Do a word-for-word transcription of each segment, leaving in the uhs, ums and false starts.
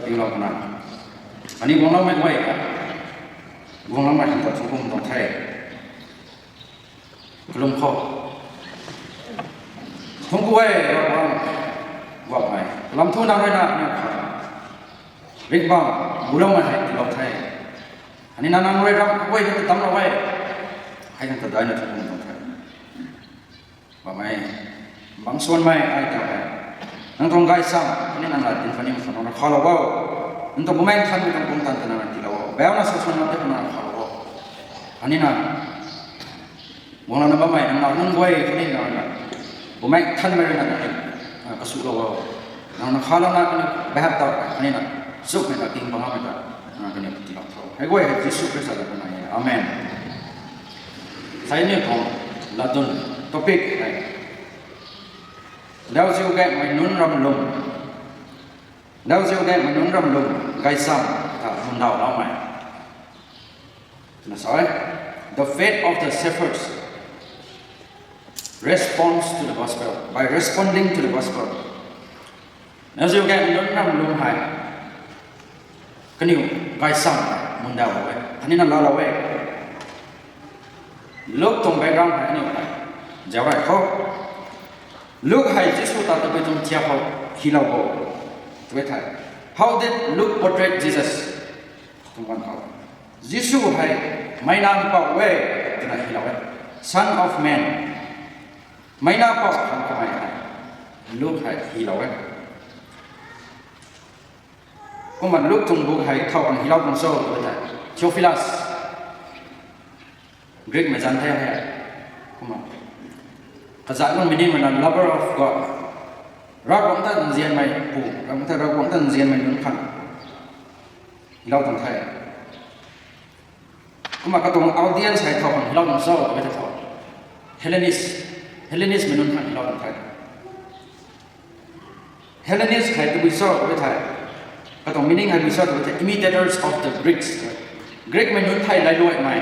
Lou na. Ani guangloumei guay ka. Guangloumei khang ta thukum tuang the. Kalum khou. Thukum guay Ravguangc guangmei. Lam thu nang rui na ni kha. Ringhbam, guloumei hei tiilou the. Ani na nang rui ram guay hei tamlou e. Hei nang ta daina thukum tuang the. Bam e, bang suanmei ai ta e. Nang tuang gaysam, khatni nang lat dinc khatni nang tuang khalou o. Nang tuang Bumaengh Nthanmei tuang pumtan ta nang tiilou o. Bauna sa suan lam tei nang khalou o. Khatni nang, guanglouna bammei nang lat nunc guay khatni nang na. Bumaengh Nthanmei rui nang, ah, kasulou o. Nang na khalouna khatni bahap ta, khatni nang, sukmei ta, ting bangmei ta, nang kaniw tiilou tho. Hei guay hei Jisu Khrista ta nang e. Amen. Sai ni khou, latdyn topic hei. Lauziu gaengmei nunc ram lwm. Lauziu gaengmei nunc ram lwm, gaysam ta mundauloumei. Na sa e, the faith of the shepherds responds to the gospel, by responding to the gospel. Lauziu gaengmei nunc ram lwm hei. Kaniw gaysam mundaulou e. Khatni na laalou e. Luke tuang background hei aniu hei zauc rey khou. Luke hei Jisu ta tabui tuang thiak khou hylou bo. Tw e thei. How did Luke portray Jesus? Tuang ganv khou. Jisu hei meic nac mpouh e, twna hylou e. Son of man. Meic nac mpouh khang kamei hei. Luke hei hylou e. Kumna Luke tuang book hei thow khang hylou tuang cho tw e thei. Theophilus. Greekmei zanc the hei. Kumna. Kazat nunc meaning mei na lover of God. Ravguangc ta nzianmei pu, Ravguangc ta, Ravguangc ta nzianmei nunc khang hylou tuang the. Kumna katuang audience hei thow khang hylou tuang cho tw e thei thow. Hellenist, Hellenistmei nunc khang hylou tuang the. Hellenist hei tabui cho tw e thei. Katuang meaning hei tabui cho tw e thei, imitators of the Greeks. Greekmei nunc thei lailuaimei.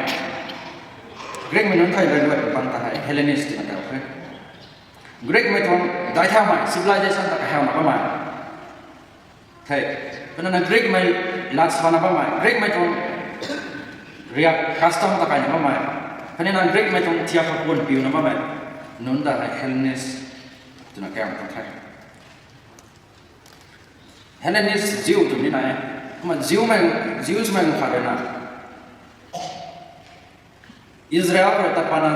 Greekmei nunc thei lailuaimei pang ta hei Hellenist twna kau the. Greekmei tuang daic thaumei, civilization ta kahawna bammei. Thei, khatni na Greekmei lat sana bammei, Greekmei tuang riak custom ta kaina bammei. Khatni na Greekmei tuang thiak khou puan piuna bammei. Nunc ta hei Hellenist twna kau tuang the. Hellenist, Jew tw ni na e. Kumna Jewmei, Jewsmei khat rui na Israel khou tat pana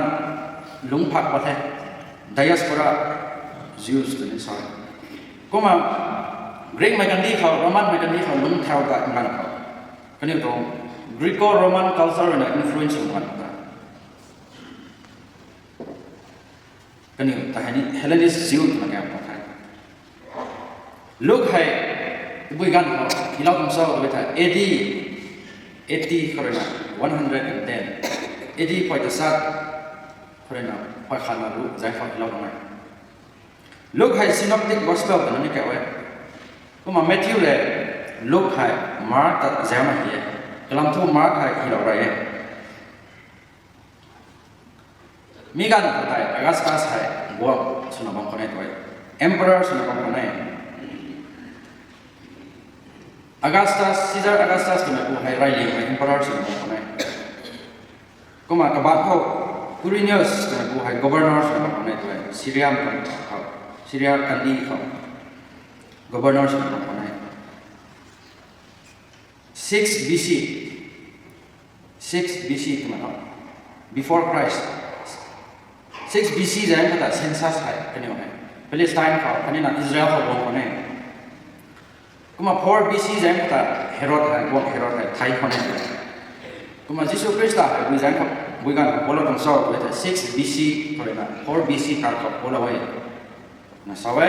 lungc phak pat the. Diaspora Jews tw ni sa. Kumna Greekmei kandih khou, Romanmei kandih khou lungc thau ta nganv khou, kaniw tuang Greco-Roman culture rui na influence sw nganv khou ta kaniw ta hei ni Hellenist Jew twna kau tuang the. Luke hei tabui ganv khou hylou tuang cho tw e thei, A D eighty khou rui na one hundred and ten, A D phay ta sat khou rui na phay khat na Luke zanc khou hylou tuang e. Luke hei synoptic gospel twna ni kau e. Kumna Matthew le Luke hei Mark ta zauc na hi e. Kalam thu Mark hei hylou rey e. Mi ganv khou tei Augustus hei guangc swna bam khwan e tw e. Emperor swna bam khwan e. Augustus, Caesar Augustus twmei pu hei reyliangmei emperor swna bam khwan e. Kumna kabaanc khou Quirinius twmei pu hei governor swna bam khwan e tw e. Syria khou, Syria kandih khou governor swna bam khwan e. Six B C, six B C twna tho, before Christ. Six B C zanc khou ta census hei kaniw hei Palestine khou, khatni na Israel khou guang khwan e. Kumna four B C zanc khou ta Herod hei, guangc Herod hei thei khwan e. Kumna Jisu Khrista hei bui zanc khou, bui ganv khou palou tuang cho tw e thei six B C khou rui na four B C kar khou palou e. Na sa e.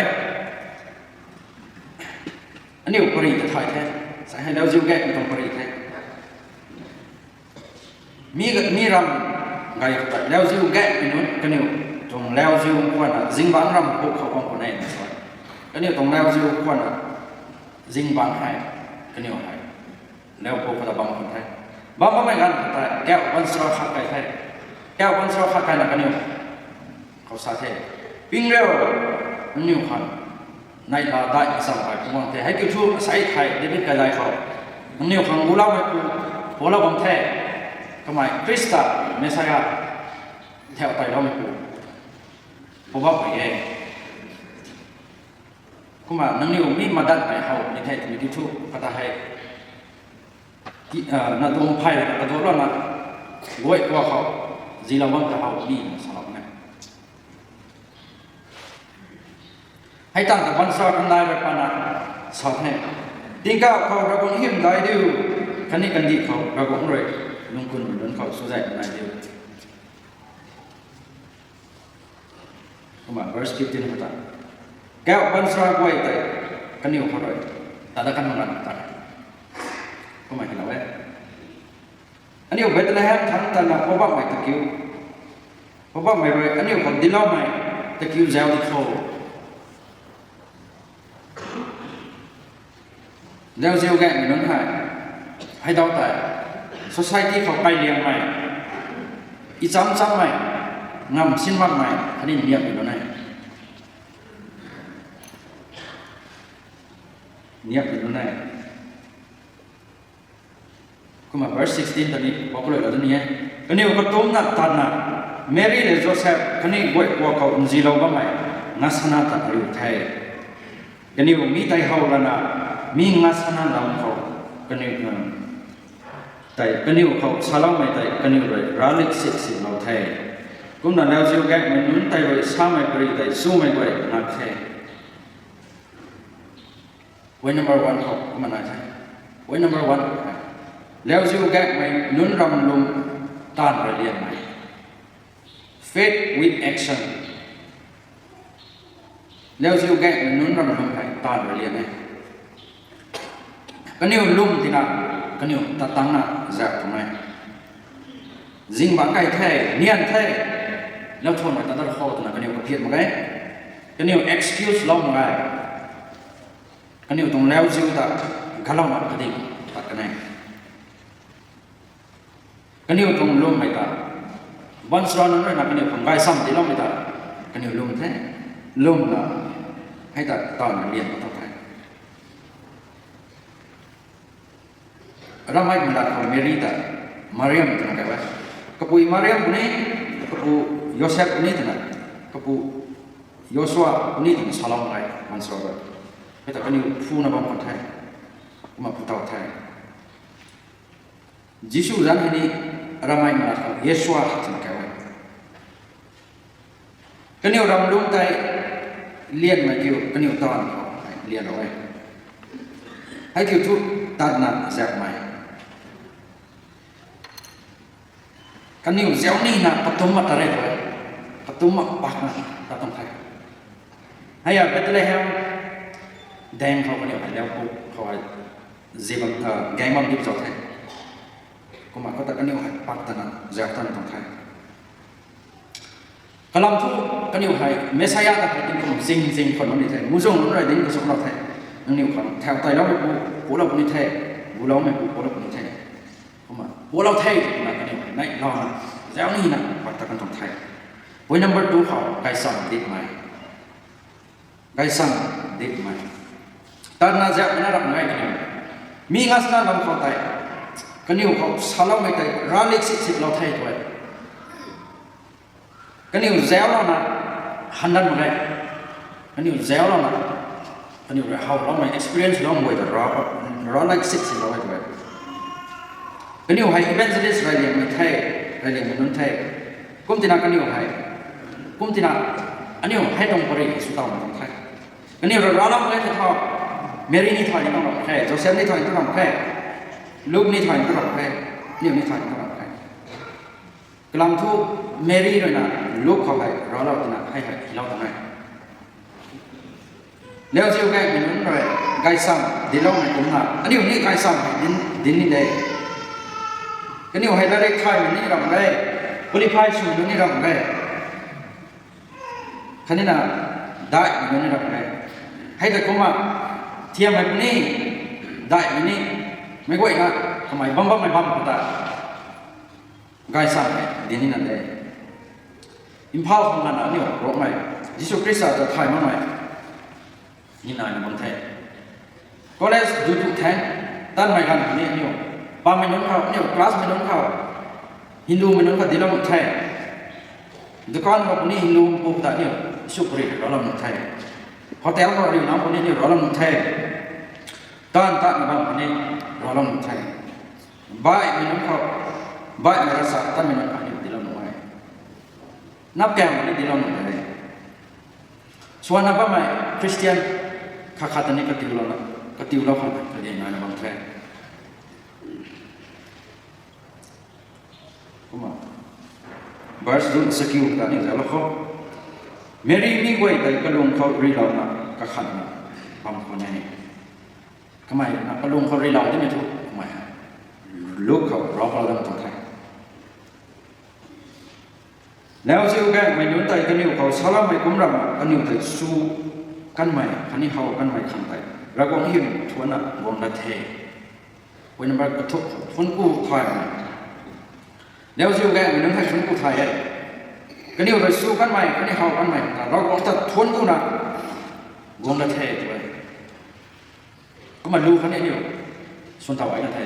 Aniu pary ta thay the. Sa hei lauziu gaengmei tuang pary the. Mi, mi ram gay khou ta lauziu gaengmei nunc kaniw tuang lauziu khwan na zingbangc ram puk khou guang khwan e na sa. Kaniw tuang lauziu khwan na zingbangc hei, kaniw hei lau puk khou ta bam khwan the. Bam bammei ganv khou ta kauh baanchara khat kai the. Kauh baanchara khat kai na kaniw khou sa the, Ping riu, aniu khang Neihla dai kacham hei pu bam the. Hei kiu thu asei thei David kaidai khou, nangniw khang guloumeipu, pualou bam the. Kamei Khrista, Messiah, thau tailoumeipu, pu bam pui e. Kumna nangniw mi madatmei how ni the twmei kiu thu kata hei, na tuang phey rui kadulouna, guay kua khou zilou bam ta how ni salou e. Hei tangv ta baanchara kandai rui pana sa the. Tingkauh khou Ravguangc hymdai diu, khatni kandih khou Ravguangc rui lungkunmei nunc khou swzay nai diu. Kumna verse fifteen khou ta, kau baanchara guay tei kaniw khou rui tat dat kan mak ganv ta, kumna hylou e. Aniu Bethlehem thangc tatna Poubauhmei takiu, Poubauhmei rui aniu khou dincloumei takiu zauc di kho. Lauziu gaengmei nunc hei, hei dau tei society khou kailiangmei, icham chammei, ngam sin makmei khatni niapmei nunc e. Niapmei nunc e. Kumna verse sixteen ta ni pakulou la tu ni e. Kaniw katumcna tatna Meri le Joseph khatni guay kua khou nzilou bammei ngasana ta ariu the. Kaniw mi tei how lana, mi ngasana lam khou kaniw, tei kaniw khou saloumei tei kaniw rui ravlik sik siklou the. Kumna lauziu gaengmei nunc tei rui samei pary tei chumei guay nak the. Point number one khou kumna nai the. Point number one, lauziu gaengmei nunc ram lwm taanv rui lianmei. Faith with action. Lauziu gaengmei nunc ram lwm hei taanv rui lian e. Kaniw lwm tina, kaniw tat tangcna zauc tuang e. Zingbangc kai the, nian the, lauthuanmei tat dat khou twna kaniw kaphiat mak ge. Kaniw excuse lou mak ge. Kaniw tuang lauziu ta galouna kading tat kan e. Kaniw tuang lwmmei ta, baanchara nunc rui na kaniw khang gaysam tiiloumei ta, kaniw lwm the, lwmna, hei ta taanv lian mak tuang the. Ramei meilat khou Meri ta, Mariam twna kau e. Kapui Mariam puni, kapu Joseph puni twna, kapu Joshua puni twna salou mak ge baanchara rui. Hei ta kaniw phuna bam kan the, kumna phu taw the. Jisu zanc hei ni ramei meilat khou Yeshua twna kau e. Kaniw ram lwm tei lianmei kiu, kaniw taanv khou lianlou e. Hei kiu thu tatna zaucmei. Kaniw zauc nina katumc ma ta re khou, katumc ma pakna tat tuang the. Hei a Bethlehem daeng khou kaniw hei lau pu khou hei, zi bam, gaeng bam dip zauc the. Kumna khou ta kaniw hei pak tana zauc tana tuang the. Kalam thu kaniw hei Messiah ta hei tingkum zing zing khwan bam ni the, muhzwng nunc rui dinc kachuklou the. Nangniw khang thau tailoumeipu, pualou puni the, guloumeipu, pualou puni the. Kumna pualou the twna kaniw hei neihlouna, zauc nina pak ta kan tuang the. Point number two khou gaysam dipmei. Gaysam dipmei. Tatna zauc na ram ngai kaniw. Mi ngasana lam khou tei, kaniw khou saloumei tei ravlik sik siklou the twe. Kaniw zauclouna handan mak ge. Kaniw zauclouna, kaniw rui howloumei experience lou guay ta ra, ravlik sik siklou e twe. Kaniw hei evangelist reyliangmei the, reyliangmei nunc the. Kumtina kaniw hei, kumtina aniu hei tuang pary sw tawmei tuang the. Kaniw rui ravlou e the tho, Meri ni thay ni tuang ram the, Joseph ni thay ni tuang ram the, Luke ni thay ni tuang ram the, aniu ni thay ni tuang ram the. Kalam thu Meri rui na Luke khou hei ravlou twna hei hei hilou tuang e. Lauziu gaengmei nunc rui gaysam dincloumei kumna aniu ni gaysam hei dinc, dinc ni de. Kaniw hei latrik thaymei ni ram de, qualify swmei nunc ni ram de. Khatnina daihmei nunc ni ram de. Hei ta kumna thiammei puni, daihmei ni, meic guayna kamei bam bammei bam khou ta gaysam hei dinc nina de. Imphal khou nana aniu Rongmei, Jisu Khrista ta thay makmei Ni naina bam the. College du tu the. Tanmei ganv ni aniu, pamei nunc khou, aniu classmei nunc khou, Hindumei nunc khou dilou nuh the. Dukan khou puni Hindu pu ta aniu sukri ralou nuh the. Hotel khou riu nang puni aniu ralou nuh the. Tan ta ni bam puni ralou nuh the. Baihmei nunc khou, baihmei rasa tanmei nunc khou aniu dilou nuh e. Nap kam puni dilou nuh the. Swanna bammei Christian khat khat ta ni katiulou na, katiulou khang kage naina bam the. Kumna, verse du sakiu ta ni zalou khou, Meri mi guay tei kalung khou rilouna kakhatna bam khwan e. Kamei na kalung khou rilou dimei thu kamei Luk khou rav paladang tuang the. Lauziu gaengmei nunc tei kaniw khou saloumei kum ramna kaniw tei chu kanmei khatni how kanmei khang tei Ravguangc hym thuanna guang dat the. Point number kathumh, thuancku thaymei. Lauziu gaengmei nunc hei thuancku thay e. Kaniw tei chu kanmei khatni how kanmei ta Ravguangc ta thuanckuna guang dat the tw e. Kumna lu khatni aniu swn thau ai na the.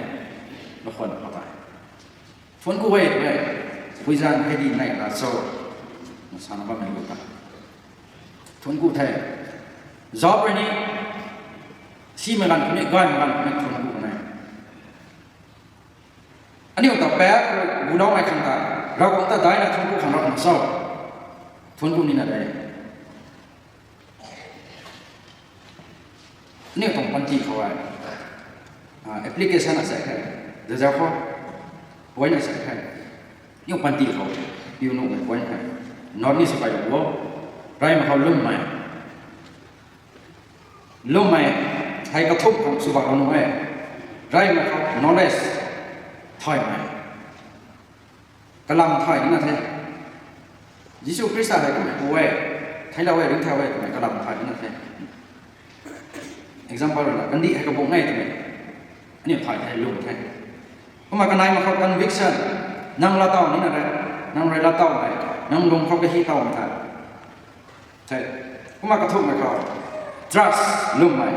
Lakhwan khou tei thuancku e tw e. Puizan hei di nai la cho, na sana bammei lu ta thuancku the. Job rui ni simei ganv khou ni, gaymei ganv khou ni thuancku kan e. Aniu ta paap rui guloumei khang ta Ravguangc ta daina thuancku khang rap na cho? Thuancku nina de. Aniu tuang panty khou e, application a sa khe, zazau khou, point a sa khe. Aniu panty khou piu nuhmei point khe. Nor ni sa pai lo, reymei khou lwmmei. Lwmmei hei kathumh khang sw bak lou nuh e. Reymei khou knowledge thaymei, kalam thay nina the. Jisu Khrista hei kummei pu e, theiclou e, ringcthau e twmei kalam thay nina the. Example rui na, kandih hei kabung e twmei aniu thay the, lwm the. Kumna kaneimei khou conviction, nang laatow nina re, nang rui laatowmei, nang lung khou kahi towmei the. The. Kumna kathumhmei khou trust, lwmmei,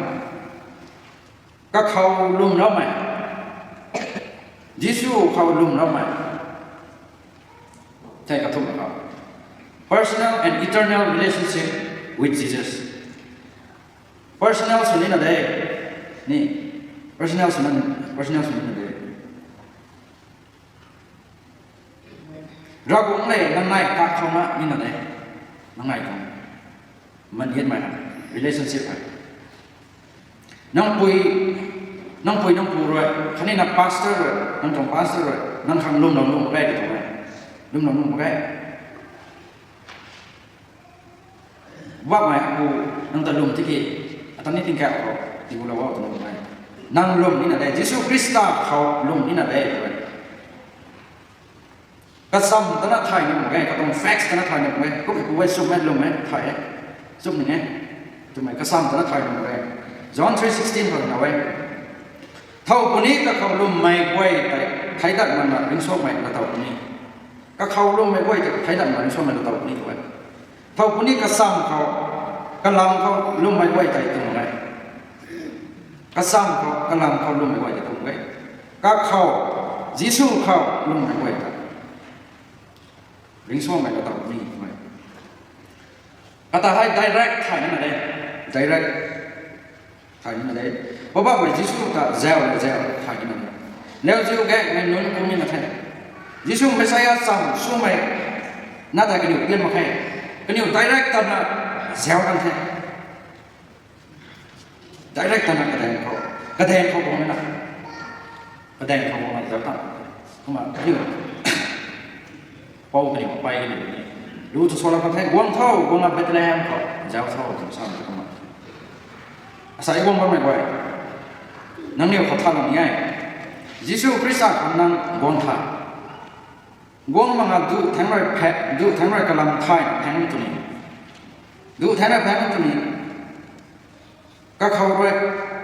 kakhou lwmloumei, Jisu khou lwmloumei. The, kathumhmei khou personal and eternal relationship with Jesus. Personal sw nina de. Ni, personal sw nina, personal sw nina de. Ravguangc le nang nai kakhou na nina de. Nang nai tuang maniatmei hei, relationship hei, nang pui, nang pui nang pu rui khatni nang pastor rui, nang tuang pastor rui nang khang lwmlou nuh mak ge, tuang e, lwmlou nuh mak ge. Bakmei apu, nang ta lwm tiki, ata ni tingkauh khou tiilou o twna e. Nang lwm nina de, Jisu Khrista khou lwm nina de tw e. Kasam tana thay ni mak ge, katuang facts tana thay ni mak ge, kummei pu e, chummei, lwmmei thay e, chum ni e twmei kasam tana thay ni mak ge. John three sixteen khou na e, thow puni kakhou lwmmei guay tei theic dat makna ringcsuangmei laatow puni. Kakhou lwmmei guay tei theic dat makna ringcsuangmei laatow puni tw e. Thow puni kasam khou, kalam khou lwmmei guay tei tw mak e. Kasam khou, kalam khou lwmmei guay tei tw mak e. Kakhou, Jisu khou lwmmei guay tei ringcsuangmei laatow puni tw e. Kata hei direct thay nina de. Direct thay nina de. Poubauhmei Jisu ta zau le zau thay nina de. Lauziu gaengmei nunc kum nina the. Jisu Messiah cham swmei na ta kaniw pian mak khe. Kaniw direct tana zau kan the. Direct tana kadaeng khou, kadaeng khou guang na, kadaeng khou guang na zau ta. Kumna kaniw pou kaniw pay kaniw ni lu tu salou kan the, guang tho, guangna Bethlehem khou zau tho twna sa mak e. Kumna asei guang bammei guay, nangniw khou thalou ni e. Jisu Khrista khang nang guang tha. Guang makna duh thangc rui phe, duh thangc rui kalam thay thangc tw ni, duh thangc rui phe tw ni, kakhou rui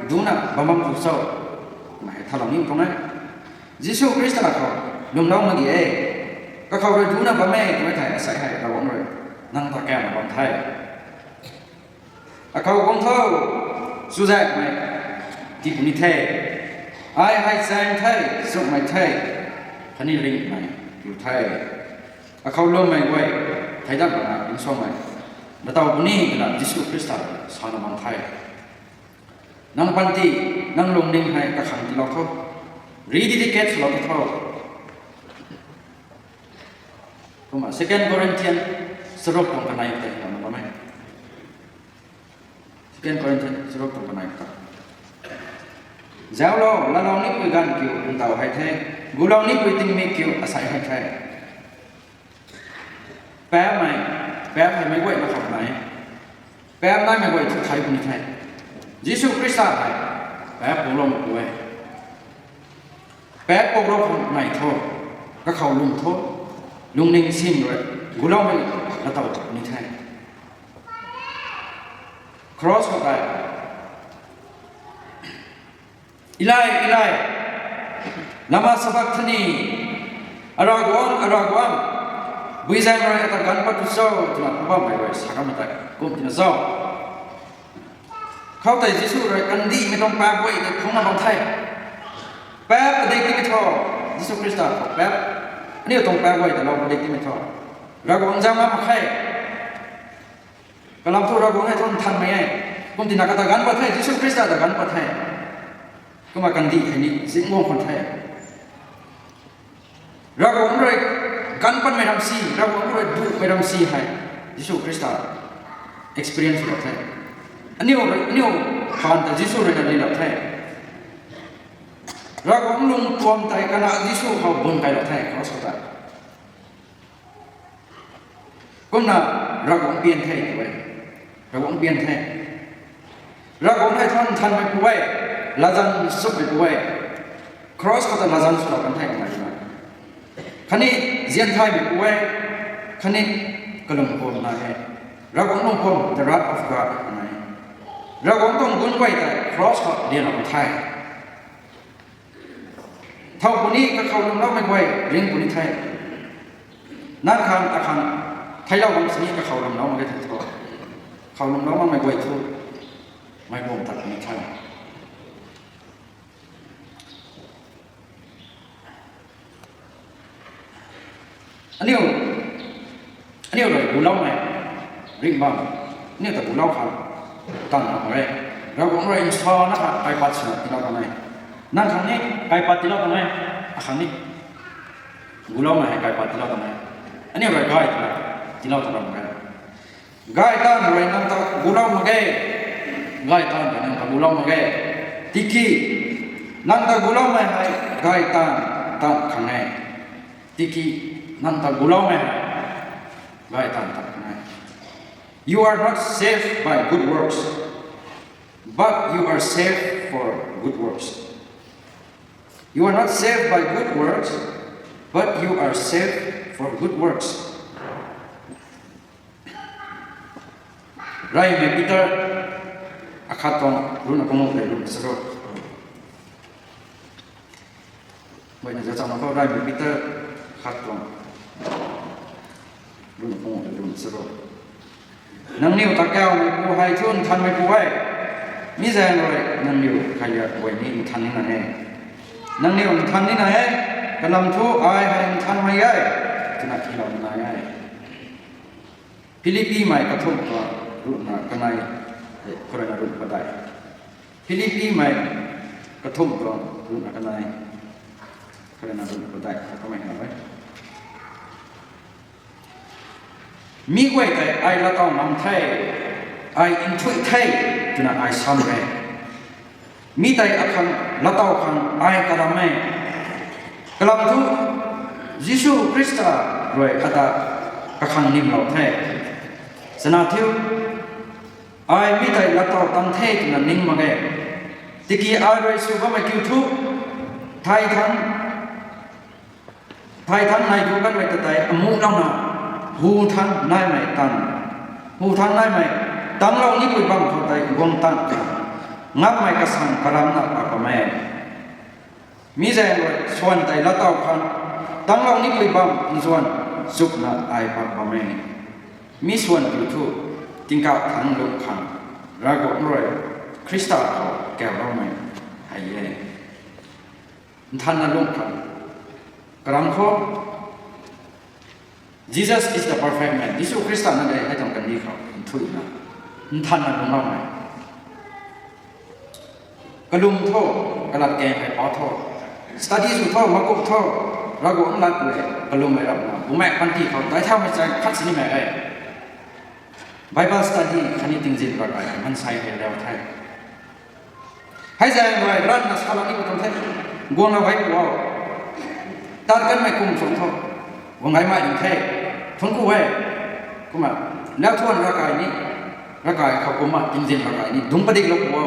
ducna bam bam tu cho? Mei hei thalou ni tuang e. Jisu Khrista khou lwmlou mak ge e. Kakhou rui ducna bam e twmei thei asei hei Ravguangc rui nang ta kauna bam the. Akhou guang tho, Chuzaenghmei tii puni the. Ai hei chaeng the, chumhmei the, khatni ringhmei kiu the. Akhou lwmmei guay thei dat bana ringcsuangmei latow puni twna Jisu Khrista sana bam the. Nang panty, nang lungning hei kakhang tiilou tho. Rededicate swlou tho. Kumna Second Corinthians charuk tuang kanei tei na bam e. Second Corinthians charuk tuang kanei ta. Zauclou, laalou nipui ganv kiu ntaw hei the, gulou nipui tingmik kiu asei hei the. Paapmei, paap hei meic guayna khou nai e. Paap naimei guay thu thei puni the. Jisu Khrista hei paap puklou pu e. Paap puklou khang nai tho, kakhou lwm tho, lungning sin rui guloumei latow puni the. Cross khou tei, Eli, Eli, lama sabachthani, Aravguangc, Aravguangc, buizaeng rui ata ganv pat tu cho, twna Poubauhmei rui sa kanmei tei kum tina cho. Khoutei Jisu rui kandihmei tuang paap guay tei phungna bam the. Paap padik timei tho, Jisu Khrista khou paap, aniu tuang paap guay ta lou padik timei tho. Ravguangc zaeng mak mak khe. Kalam thu Ravguangc hei thu nthanmei e. Kum tina kata ganv pat the, Jisu Khrista ta ganv pat the. Kumna kandih hei ni zingguang khwan the. Ravguangc rui ganv patmei ram si, Ravguangc rui duhmei ram si hei Jisu Khrista experience lou the. Aniu, aniu phaan ta Jisu rui na lilou the. Ravguangc lungpuam tei kana Jisu khou bun kailou the, cross khou ta. Kumna Ravguangc pian the tw e. Ravguangc pian the. Ravguangc hei thu nthanmei pu e, latzan chumhmei pu e. Cross khou ta latzan swlou kan the kamei na. Khatni zianthaymei pu e, khatni kalungpuam nai e. Ravguangc lungpuam, the wrath of God nai e. Ravguangc tuang gun guay tei cross khou lianlou kan the. Thow puni kakhou lwmloumei guay ring puni the. Nang khang, akhang, theiclou bam sini kakhou lwmlou mak ge the tho. Khou lwmlou makmei guay thu meic guam tat puni the. Aniu, aniu rui guloumei ringh bam, aniu ta gulou khang tang mak e. Ravguangc rui nsana kha kaipat swna tiilou kan e. Nang khang ni kaipat tiilou kan e, akhang ni guloumei hei kaipat tiilou kan e. Aniu rui gay twna tiilou ta bam e. Gay taanv rui nang ta gulou mak ge. Gay taanv rui nang ta gulou mak ge. Tiki nang ta guloumei hei gay taanv tat khang e. Tiki nang ta guloumei hei gay taanv tat khang e. You are not saved by good works, but you are saved for good works. You are not saved by good works, but you are saved for good works. Reymei Peter akhat tuang ruhna panguh tei ruhna charuk. Guayna zacham khou Reymei Peter akhat tuang ruhna panguh tei ruhna charuk. Nangniw ta kawmeipu hei thu nthanmeipu e. Mi zaeng rui nangniw khailiak guay ni nthan nina e. Nangniw nthan nina e, kalam thu ai hei nthanmei e, twna kilou nai e. Philippimei kathumh tuang ruhna kanei, khou ruina ruhna padeih. Philippimei kathumh tuang ruhna kanei, khou ruina ruhna padeih ta kamei na e. Mi guay tei ai latow nam the, ai nthuih the, twna ai sam e. Mi tei akhang latow khang ai karam e. Kalam thu, Jisu Khrista rui ata kakhang nimlou the. Chana thiu, ai mi tei latow tang the twna ning mak e. Tiki ai rui sw bammei kiu thu, thai thangc, thai thangc nai thu kanmei ta tei amuhlouna, hu thangc naimei tang, hu thangc naimei, tanglou nipui bam khou tei guang tang ta, ngakmei kasang karamna pa bam e. Mi zaeng rui swan tei latow khang, tanglou nipui bam nzuan chukna ai pa bam e. Mi swan kiu thu, tingkauh thangc lung khang, Ravguangc rui Khrista khou kauloumei hei e. Nthanna lung khou, karam khou, Jesus is the perfect man. Jisu Khrista na de hei tuang kandih khou nthuina, nthanna lungloumei. Kalum tho, kalat kang hei pa tho, study sw tho, makup tho, Ravguangc lat le, kalummei rapna bumaek panty khou dai thaumei chang khat sinimei e. Bible study khatni tingzin ravkai mansei hei lau the. Hei zay mai ranna salou ni pu tuang the. Guangna bai pu o. Tat kanmei kum sung tho. Guang gaymei ding the. Thuanc ku e. Kumna, lau thuan ravkai ni, ravkai khou kumna tingzin ravkai ni dungc padiklou pu o.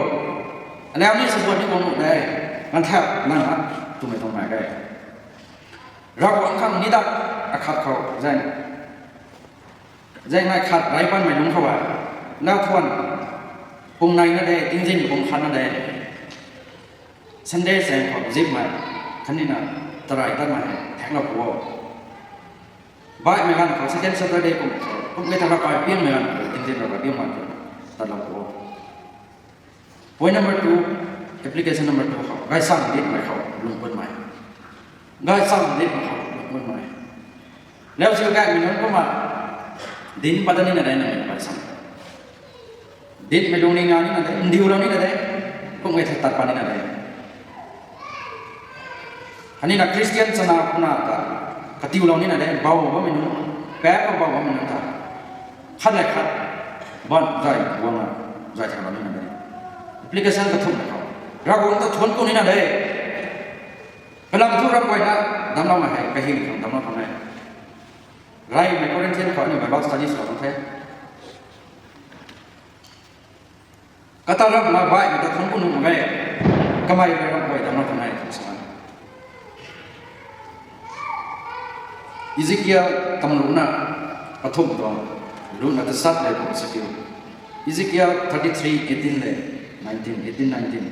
Alau ni sabuan ni guang nuh de. Ganv thau nang na twmei tuang mei e. Ravguangc khang ni dat akhat khou zay, zay nai khat rey panmei lungc khou e. Lau thuan pung nei na de, tingzin pung khat na de. Sunday sang khou zipmei khatni na tarai tatmei hei thaeklou pu o. Baihmei ganv khou second Saturday kum khou kum e tha ravkai piangmei ganv khou tingzin ravkai piangmei khou tatlou pu o. Point number two, application number two khou, gaysam ditmei khou lungc kunmei. Gaysam ditmei khou lungc kunmei. Lauziu gaymei nunc kumna dinc pat da nina de na gaysam. Ditmei lungning na nina de, ndiulou nina de, kum e tha tat pat nina de. Khatni na Christian chana puna ta katiulou nina de, bau bammei nunc, paap khou bau bammei nunc ta khat le khat ban zay guangna zay thaulou nina de. Application kathumhmei khou, Ravguangc ta thuanc ku nina de. Kalam thu ramh guayna damcloumei hei kahing khang damclou khang e. Reymei Corinthian khou aniu Bible study swlou kan the. Kata ramhna baihmei ta thuanc ku nuh mak ge. Kamei rui ramh guay damclou khang e twna sa. Ezekiel tamruhna kathumh tuang, ruhna tasat le kum sakiu. Ezekiel thirty-three, eighteen le nineteen, eighteen, nineteen.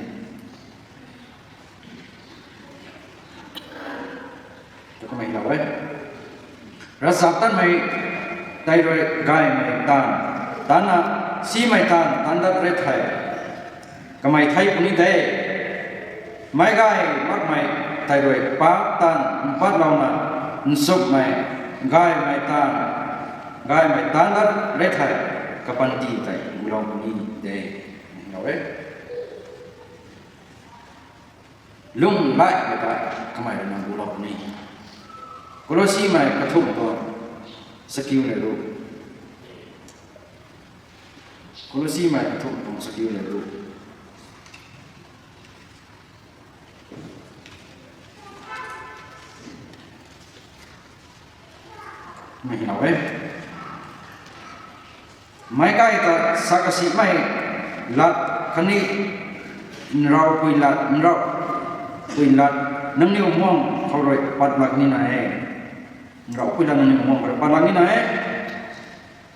Tu kamei lou e. Ravchaptatmei tei rui gaymei taanv, taanna simei taanv taanc dat re thei, kamei thei puni de. Meic gay makmei tei rui paap taanv mpatlouna nchumhmei gaymei taanv, gaymei taanc dat re thei, kapanty tei gulou puni de. Lou e. Lungh baihmei ta kamei rui na gulou puni. Kolosimei kathumh tuang sakiu le ruh. Kolosimei kathumh tuang sakiu le ruh. Mei lou e. Meic gay ta sa kasimei lat khatni nraupui lat, nraupui lat nangniw muang khou rui patlak nina e. Nraupui lat nangniw muang khou rui patlak nina e.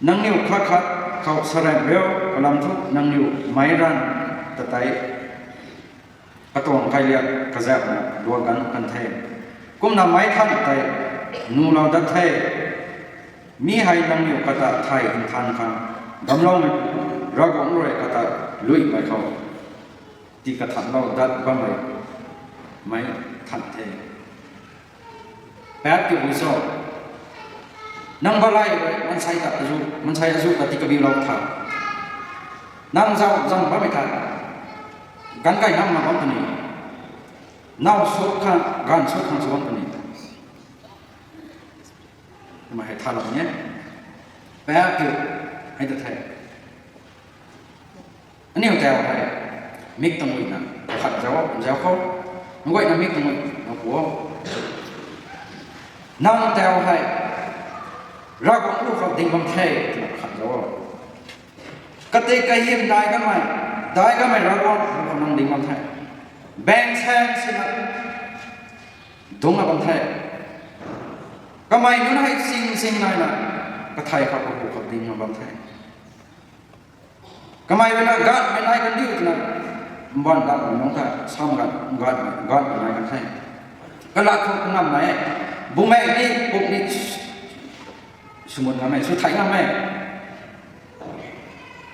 Nangniw khat khat khou sarem riu, kalam thu nangniw meic ranv ta tei katuang kailiak kazakna luak ganv kan the. Kumna meic than tei nulou dat the. Mi hei nangniw kata thay nthan khang damcloumei Ravguangc rui kata luimei khou tikathanlou dat bammei meic than the. Paap kiu bui cho. Nang balay rui mansei ta azu, mansei azu ta tikabiulou tha, nang zau zang bammei tha, ganv kai namna bam puni, naw sut khang, ganv sut khang sw bam puni. Kumna hei thalou ni e. Paap kiu hei ta the. Aniu tau hei mik tuang guayna khat zau, zau khou, nang guayna mik tuang guay nang pu o. Nang tau hei Ravguangc ruc khou ding bam the twna khat zau o. Katik kahym dai kamei, dai kamei Ravguangc ruc khou nang ding bam the. Baeng saeng sina dungcna bam the. Kamei nunc hei sing sing naina kathei khou kapu khou dingna bam the. Kamei rui na gatmei nai kan diu twna mbaanv gatmei nunc ta sam gat, gatmei, gatmei nai kan the. Kalat khou kangammei, bumaeng ni, puk ni, sw mut ngammei, sw thei ngammei.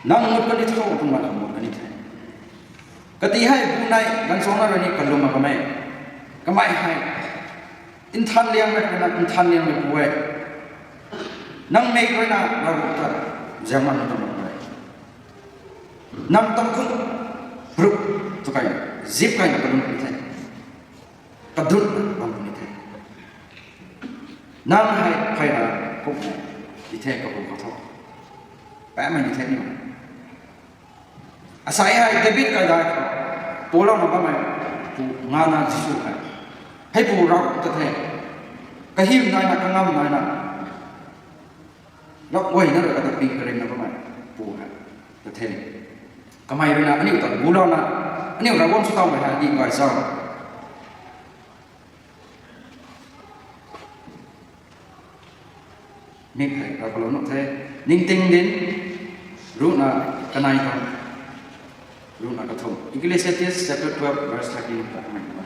Nang mut kan ni tho, kumna khou mut kan ni the. Kati hei bu nei ganvchuangna rui ni kalum mak kamei. Kamei hei nthanliangmei rui na nthanliangmei pu e. Nang mei rui na Ravguangc ta ziangmei na tuang e. Nang tam khun pruk tu kai, zip kai na kalum ni the. Kadut bam ni the. Nang hei phey ra kum ni the, kapu khou thu. Pammei ni the ni. Asei hei David kaidai khou pulouna bammei pu ngana Jisu hei, hei pu Ravguangc ta the. Kahym naina, kangam naina, Ravguangc na rui kata ping karingna bammei pu hei ta the. Kamei rui na aniu ta gulouna, aniu Ravguangc sw tawmei hei di gay zau. Mik hei rav kalou nuh the. Ningting Dinc, ruhna kanei tuang, ruhna kathumh. Ecclesiastes chapter twelve verse thirteen ta kamei na.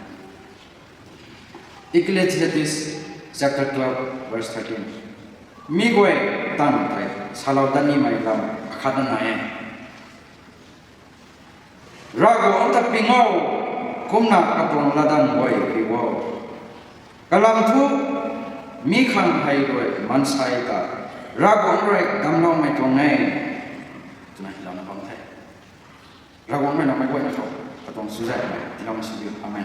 Ecclesiastes chapter twelve verse thirteen. Mi guay tang tei salou dat nimei lam akhatna nai e. Ravguangc ta ping o, kumna katuang latdanv guay piu o. Kalam thu, mi khang hei rui maansei ta Ravguangc rui damcloumei tuang e, twna hilouna bam the. Ravguangc rui na meic guayna khou katuang chuzaenghmei tiiloumei sw diu. Amen.